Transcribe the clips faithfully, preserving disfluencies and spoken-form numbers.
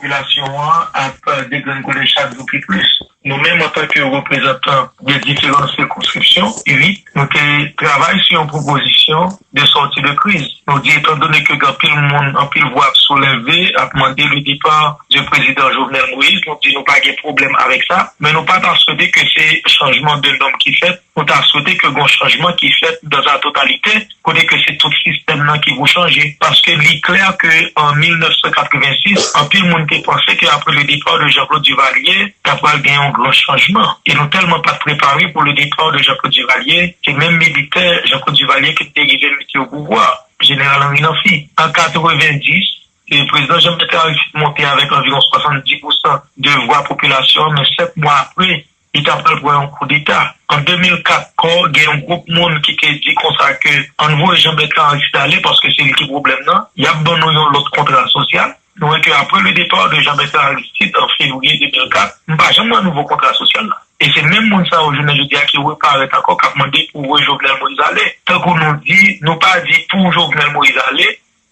Popilasyon an ap degrenngole chak jou pi plis. Nou menm, antanke reprezantan de diferan sikonskripsyon, uit, nou te travay sou yon pwopozisyon de sòti de kriz. Nou di, etandone ke gen anpil moun, anpil vwa ap souleve, ap mande le départ de président Jovenel Moïse, nou di nou pa gen pwoblèm avèk sa, men nou pa ta swete ke se chanjman de nonm ki fèt, nou ta swete ke gen chanjman ki fèt dans sa totalité, kote ke se tout sistèm nan ki pou chanje. Paske li klè ke an mil nèf san katrevensis, anpil moun te panse ke apre le départ de Jean-Claude Duvalier, ta pral gen yon gran chanjman. E nou tèlman pa t prepare pou le départ de Jean-Claude Duvalier, se menm militè Jean-Claude Duvalier ki te rive mete yo pouvwa, Jeneral Henri Namphy. An katrevendis, e prezidan Jean Bertrand Aristide monte avèk anviwon swasanndis pousan de vwa popilasyon an, men sèt mwa apre, li ta pral pran yon koudeta. An de mil kat, kò gen yon gwoup moun ki te di konsa ke ann voye Jean Bertrand Aristide ale paske se li ki pwoblèm nan, y ap ban nou yon lòt kontra sosyal. Nou wè ke apre le départ de Jean Bertrand Aristide an fevriye de mil kat, m pa janm wè nouvo kontra sosyal la. E se menm moun sa yo jounen jodi a ki reparèt ankò k ap mande pou voye Jovenel Moïse ale. Tankou nou di, nou pa di pou Jovenel Moïse ale,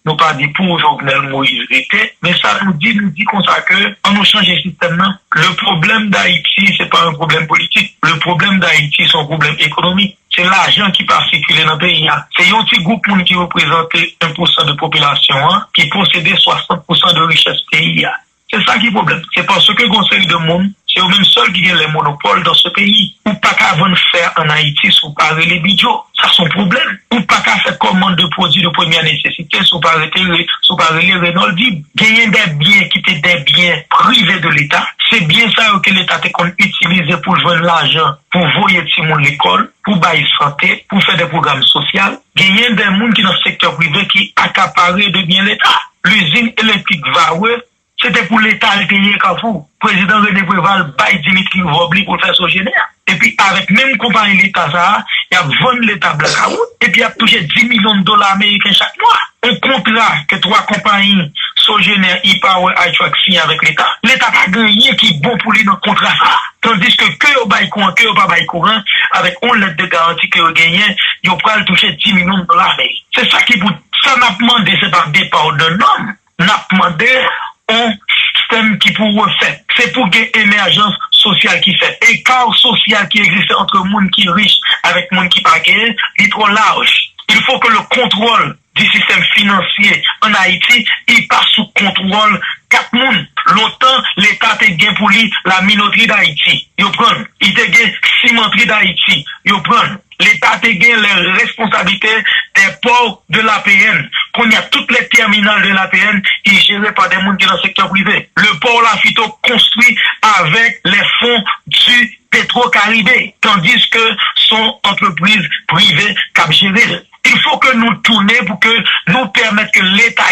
nou pa di pou Jovenel Moïse rete, men sa nou di, nou di konsa ke an nou chanje sistèm nan. Le problème d'Haïti, c'est pas un problème politique. Le problème d'Haïti, c'est un problème économique. Se lajan ki pa sikile nan peyi a. Se yon ti gwoup moun ki reprezante en pousan de popilasyon an ki posede swasant pousan de richès peyi a. Se sa ki pwoblèm. Se paske gen yon seri de moun, se yo menm sèl ki gen les monopoles dans ce pays. Ou pa ka vann fè an Ayiti si w pa rele Bidjo. Sa se yon pwoblèm. Ou pa ka fè kòmand de pwodui de premyè nesesite si w pa rete re- si w pa rele Renold Dib. Genyen de byen ki te de byen prive de Leta. Se byen sa yo ke Leta te konn itilize pou jwenn lajan pou voye timoun lekòl, pou bay sante, pou fè de pwogram sosyal. Genyen de moun ki nan sektè prive ki akapare de byen Leta. Lizin elektrik Varreux, se te pou Leta l te ye, Kafou. Prezidan René Préval bay Dimitri Vorbe li pou l fè Sogener. Epi avèk menm konpayi Leta sa a, y ap vann Leta blakawout, epi y ap touche dis milyon dola ameriken chak mwa. Yon kontra ke twa konpayi, Sogener, E-Power, iTrack, siyen avèk Leta. Leta pa gen anyen ki bon pou li nan kontra sa a. Tandiske ke yo bay kouran, ke yo pa bay kouran, avèk yon lèt de garanti ke yo genyen, yo pral touche dis milyon dola ameriken. Se sa ki pou, sa n ap mande, se pa depa w de nonm. N ap mande yon sistèm ki pou refèt. Se pou gen emèjans sosyal ki fèt. Eka sosyal ki egziste ant moun ki rich avèk moun ki pa genyen, li twò laj. Il faut que le contrôle du système financier en Haïti, li pa sou kontwòl kat moun. Lontan, Leta te gen pou li la minoterie d'Haïti. Yo pran l. Li te gen simanterie d'Haïti. Yo pran l. Leta te gen les responsabilités des ports de l'A P N. Kounye a, tout les terminales de l'A P N, li jere pa de moun ki nan sektè prive. Le port Lafito konstwi avèk les fonds du Petro Caribe, tandis ke se yon antrepriz prive k ap jere l. Il faut que nou tounen pou ke nou pèmèt ke Leta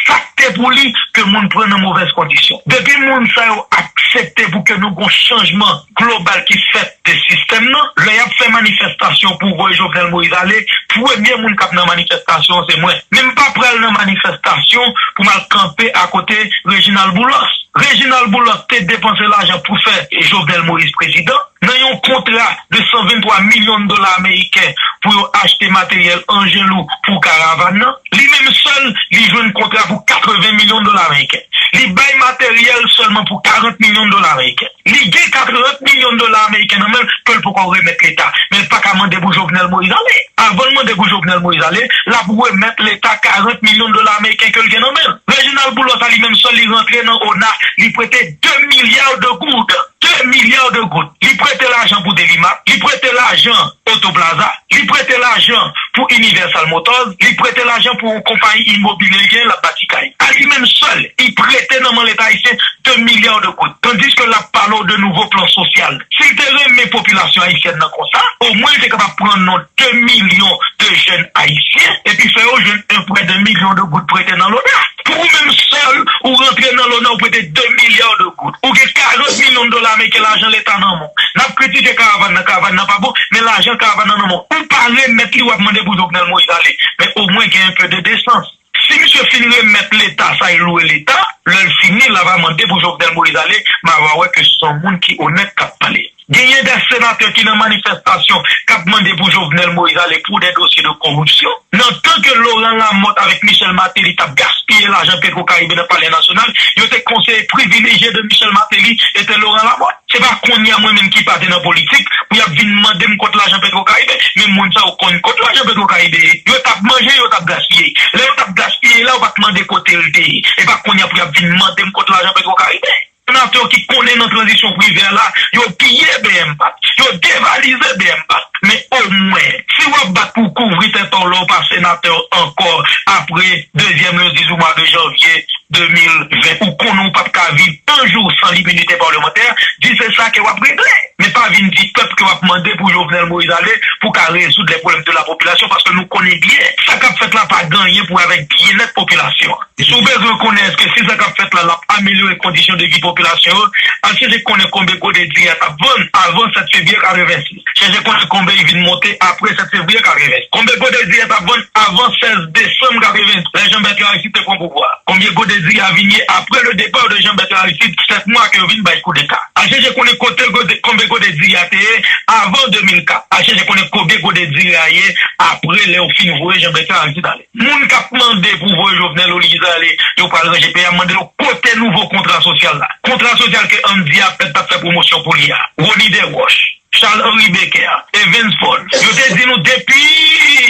sa k te pou li ke moun pran nan movèz kondisyon. Depi moun sa yo aksepte pou ke nou gon chanjman global ki fèt de sistèm nan, lè y ap fè manifestasyon pou voye Jovenel Moïse ale, premye moun k ap nan manifestasyon an se mwen. Men m pa pral nan manifestasyon pou m al kanpe akote Reginald Boulos. Reginald Boulos te depanse lajan pou fè Jovenel Moïse prezidan. Nan yon kontra de san venntwa milyon dola ameriken pou yo achte materyèl anjen lou pou karavàn nan, li menm sèl, li jwenn kontra pou katreven milyon dola ameriken. Li bay materyèl sèlman pou karant milyon dola ameriken. Li gen karant milyon dola ameriken nan men l ke l poko remèt Leta, men l pa ka mande pou Jovenel Moïse ale. Avan l mande pou Jovenel Moïse ale, l ap remèt Leta karant milyon dola ameriken ke l gen nan men l. Reginald Boulos a li menm sèl, li rantre nan ona, li prete de milya de goud. De milya de goud. Li prete lajan pou Delimat, li prete lajan Autoplaza, li prete lajan pou Universal Motors, li prete lajan pou yon konpayi imobilye l gen, l ap bati kay. A li menm sèl, li prete nan men Leta ayisyen de milya de goud. Tandiske l ap pale w de nouvo plan sosyal. Si l te renmen popilasyon ayisyèn nan konsa, omwen l te kapab pran non de milyon de jèn ayisyen epi fè yo jwenn en prè de milyon de goud prete nan lona. Pou ou menm sèl, ou rantre nan lona, ou prete de milya de goud. Ou gen karant milyon dola ameriken lajan Leta nan men w. N ap kritike karavàn nan, karavàn nan pa bon, men lajan karavàn nan nan men w. Ou pa remèt li, w ap mande pou Jovenel Moïse ale. Men omwen gen enpe de desans. Si misye fin remèt Leta sa l lwe Leta, lè l fini, l a va mande pou Jovenel Moïse ale, m a va wè ke se yon moun ki onèt k ap pale. Genyen de senatè ki nan manifestasyon k ap mande pou Jovenel Moïse ale pou de dosye de koripsyon. Nan tan ke Laurent Lamothe avèk Michel Martelly t ap gaspiye lajan Petro Caribe nan Palè Nasyonal, yo te konseye privilejye de Michel Martelly e te Laurent Lamothe. Se pa kounye a mwen menm ki pa te nan politik pou y ap vin mande m kòt lajan Petro Caribe. Men moun sa yo konn kòt lajan Petro Caribe ye. Yo t ap manje, yo t ap gaspiye. Lè yo t ap gaspiye la, yo pa t mande kote l te ye. E pa kounye a pou y ap vin mande m kòt lajan Petro Caribe. Senatè ki konnen nan tranzisyon prive a la, yo piye B M P A C, yo devalize B M P A C. Men omwen, si w ap bat pou kouvri tèt ou lè w pa senatè ankò apre dezyèm lendi di mwa de janvye de mil ven, ou konnen w p ap ka viv yon jou san liminite palemantè, di se sa ke w ap regle. Men pa vin di pèp ke w ap mande pou Jovenel Moïse ale pou ka rezoud les problèmes de la population, paske nou konnen byen sa k ap fèt la pa gen anyen pou wè avèk byennèt popilasyon an. Si w bezwen konnen èske si sa k ap fèt la, l ap amelyore kondisyon de vi popilasyon yo, al chèche konnen konbyen gode diri a t ap vann avan sèt fevriye katrevensis. Chèche konnen konbyen li vin monte apre sèt fevriye katrevensis. Konbyen gode diri a t ap vann avan sèz desanm katrevensis, lè Jean Bertrand Aristide te pran pouvwa. Konbyen gode diri a vin ye apre le départ de Jean Bertrand Aristide, sèt mwa ke yo vin bay koudeta. Al chèche konnen kote gode, konbyen gode diri a te ye avan de mil kat. Al chèche konnen konbyen gode diri a ye apre lè yo fin voye Jean Bertrand Aristide ale. Moun k ap mande pou voye Jovenel Moïse ale, yo pral ranje peyi a, mande yo kote nouvo kontra sosyal la. Kontra sosyal ke Andy Apert t ap fè pwomosyon pou li a. Rony Desroches, Charles Henri Becker, Evens Paul. Yo te di nou depi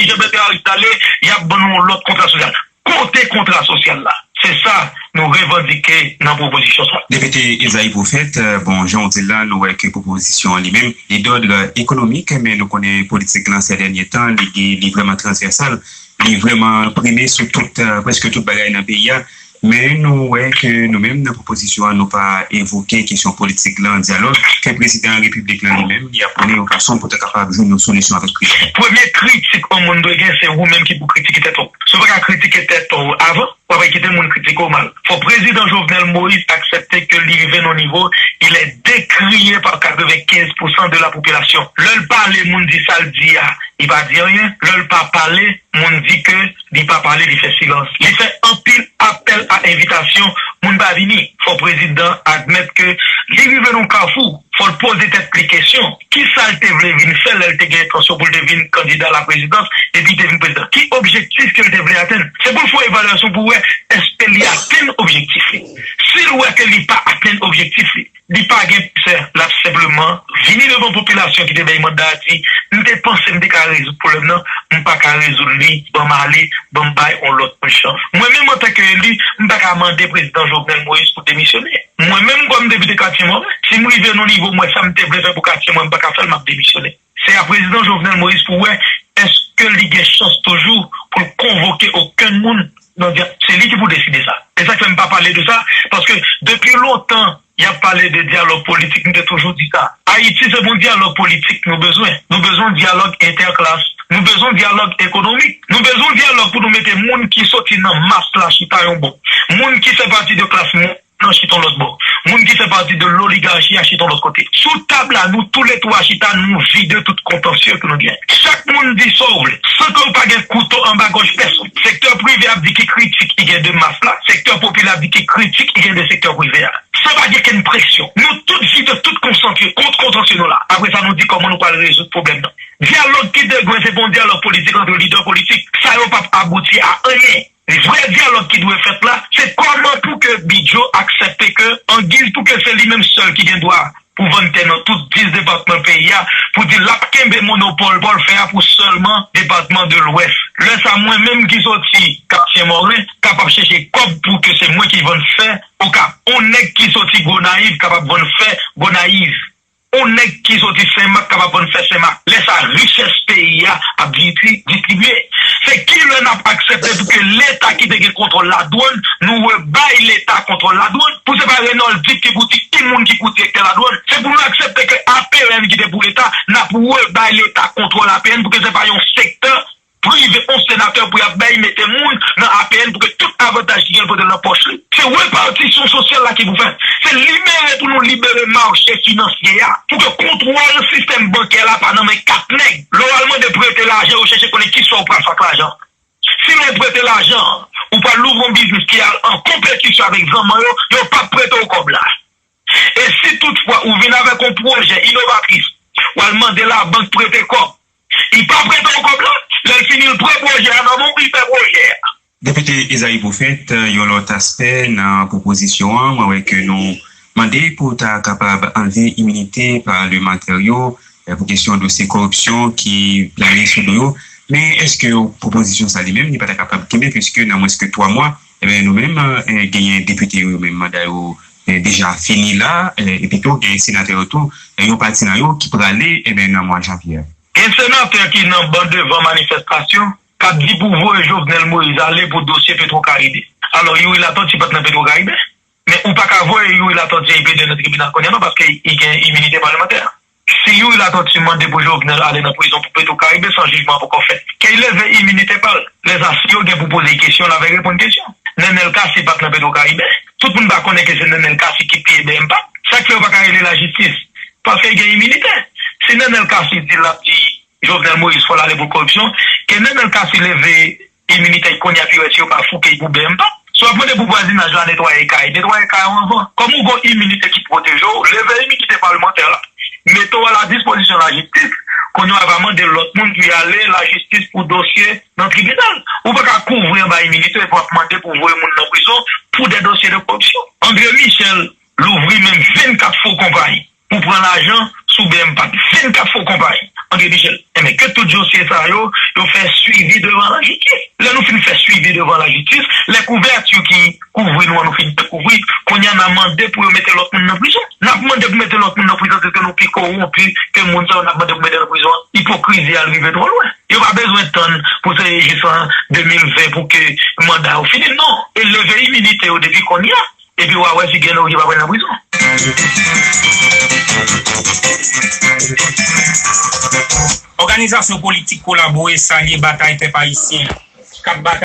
Jean Bertrand Aristide ale, y ap ban nou yon lòt kontra sosyal. Kote kontra sosyal la? Se sa nou revandike nan pwopozisyon sa. Depite Esaïe Prophète, euh, bon, jan w di l la, nou wè ke pwopozisyon an li menm, li dòd, euh, ekonomik, men nou konnen politik lan sè dènye tan, li, li, li vrèman transvèsal, li vrèman prime sou tout, euh, prèske tout bagay nan peyi a. Men nou wè ke nou menm nan pwopozisyon an, nou pa evoke kesyon politik lan, dyalòg ke prezidan repiblik lan li menm, li ap prone yon fason pou ta kapab jwenn yon solisyon avèk kriz la. Premye kritik yon moun dwe gen, se ou menm ki pou kritike tèt ou. Si w pa ka kritike tèt ou avan, w ap kite moun kritike w mal. Fò prezidan Jovenel Moïse aksepte ke li rive nan nivo, il est décrié par quatre-vingt-quinze pour cent de la population. Lè l pale, moun di sa l di a, li pa di anyen. Lè l pa pale, moun di ke li pa pale, li fè silans. Li fè anpil apèl a envitasyon, moun pa vini. Fò prezidan admèt ke li rive nan kafou. Fò l poze tèt li kesyon, kisa l te vle vin fè lè l te gen entansyon pou l te vin kandida laprezidans epi l te vin prezidan? Ki objektif ke l te vle atenn? Se pou l fè yon evalyasyon pou wè èske li atenn objektif li. Si l wè ke li pa atenn objektif li, li pa gen pou fè, l ap senpleman vini devan popilasyon ki te bay manda a di, "M te panse m te ka rezoud pwoblèm nan, m pa ka rezoud li, ban m ale, ban m bay yon lòt moun chans." Mwen menm antanke eli, m pa ka mande prezidan Jovenel Moïse pou demisyone. Mwen menm kòm depite Katye Mòren, si m rive nan nivo m wè sa m te vle fè pou Katye Mòren m pa ka fè l, m ap demisyone. Se a prezidan Jovenel Moïse pou wè èske li gen chans toujou pou l konvoke okenn moun nan dya-, se li ki pou deside sa. E sa k fè m pa pale de sa, paske depi lontan y ap pale de dyalòg politik, m te toujou di sa. Ayiti se pou dyalòg politik nou bezwen. Nou bezwen dyalòg entèklas. Nou bezwen dyalòg ekonomik. Nou bezwen dyalòg pou nou mete moun ki soti nan mas la chita yon bò. Moun ki fè pati de klas mwen nan chita yon lòt bò. Moun ki fè pati de loligachi a chita yon lòt kote. Sou tab la, nou toulètwa chita, nou vide tout kontansye ke nou gen. Chak moun di sa w vle, san ke w pa gen kouto anba gòj pèsonn. Sektè prive ap di ki kritik ki gen de mas la, sektè popilè ap di ki kritik ki gen de sektè prive a. San pa gen kenn presyon. Nou tout vide tout kontansye, kont kontansye nou la. Apre sa, nou di kòman nou pral rezoud pwoblèm nan. Dyalòg ki te dwe se pa yon dyalòg politik ant lidè politik. Sa yo p ap abouti a anyen. Vrè dyalòg ki dwe fèt la, se kòman pou ke Bidjo aksepte ke, angiz pou ke se li menm sèl ki gen dwa pou vann tè nan tout dis depatman peyi a, pou di l ap kenbe monopòl pa l fè a pou sèlman depatman de Lwès. Lè sa, mwen menm ki soti Katye Mòren, kapab chèche kòb pou ke se mwen ki vann fè Okap. On nèg ki soti Gonayiv kapab vann fè Gonayiv. On nèg ki soti Senmak kapab vann fè Senmak. Lè sa, richès peyi a ap distri-, distribye. Se kilè n ap aksepte pou ke Leta ki te gen kontwòl ladwann, nou rebay Leta kontwòl ladwann? Pou se pa Renold Duc ki pou di ki moun ki pou direktè ladwann. Se pou nou aksepte ke A P N ki te pou Leta, n ap rebay Leta kontwòl A P N pou ke se pa yon sektè prive, yon senatè pou y ap bay mete moun nan A P N pou ke tout avantaj ki gen l pote l nan pòch li. Se repatisyon sosyal la ki pou fèt. Se libere pou nou libere mache finansye a. Pou ke kontwòl sistèm bankè la pa nan men kat nèg. Lè w al mande prete lajan, yo chèche konnen kisa w pral fè ak lajan. Si lè w prete lajan, ou pral louvri yon biznis ki al an konpetisyon avèk zanmann yo, yo p ap prete w kòb la. E si toutfwa ou vin avèk yon pwojè inovatris, w al mande labank prete kòb. Li pa prete w kòb la, lè l fini, l pran pwojè a nan men w, li fè pwojè a. Depite Esaïe Prophète, yon lòt aspè nan pwopozisyon an, mwen wè ke nou mande pou ta kapab anlve iminite palmantè yo, eh, pou kesyon dosye kòripsyon ki plane sou do yo. Men èske pwopozisyon sa li menm, li pa ta kapab kenbe, piske nan mwens ke twa mwa, eh, nou menm, eh, genyen depite yo, yo menm manda yo, eh, deja fini la, eh, epi tou genyen senatè yo tou, eh, yon pati nan yo ki prale, eh, nan mwa janvye a. Gen senatè ki nan ban devan manifestasyon, k ap di pou voye Jovenel Moïse ale pou dosye Petro Caribe. Alò, Youri Latortue pa t nan Petro Caribe. Men ou pa ka voye Youri Latortue epi de nan tribinal kounye a non, paske li gen iminite palimantè. Si Youri Latortue mande pou Jovenel ale nan prizon pou Petro Caribe, san jijman poko fèt. Ke l leve iminite pa l. Lèzasi yo gen pou poze kesyon, l ap reponn kesyon. Nenel Cassy pa t nan Petro Caribe. Tout moun pa konnen ke se Nenel Cassy ki piye B M P. Sa k fè yo pa ka rele lajistis? Paske l gen iminite. Si Nenel Cassy di l ap di Jovenel Moïse fò l ale pou kòripsyon, ke Nenel Cassy leve iminite l kounye a, pi wè si yo pa fouke l pou B M P. Si w ap mande pou vwazinaj la netwaye kay, netwaye kay ou anvan. Kòm ou gon iminite ki pwoteje w, leve iminite palimantè la, mete w a la dispozisyon lajistis. Kounye a w ap mande lòt moun pou y ale lajistis pou dosye nan tribinal. Ou pa ka kouvri anba iminite epi w ap mande pou voye moun nan prizon pou de dosye de kòripsyon. André Michel louvri menm vennkat fo konpayi pou pran lajan sou B M P, vennkat fo konpayi. André Michel. Enben, ke tout dosye sa yo, yo fè swivi devan lajistis. Lè nou fin fè swivi devan lajistis, lè kouvèti ki kouvri nou an, nou fin dekouvri, kounye a n a mande pou yo mete lòt moun nan prizon. N ap mande pou mete lòt moun nan prizon, se ke nou pi kowonpi ke moun sa yo n ap mande pou mete nan prizon an. Ipokrizi a rive twò lwen. Yo pa bezwen tann pou se jis an de mil ven pou ke manda yo fini, non. E leve iminite yo depi kounye a. Epi w a wè si gen nou ki pa pral nan prizon. Òganizasyon politik kolabore salye batay pèp ayisyen k ap batay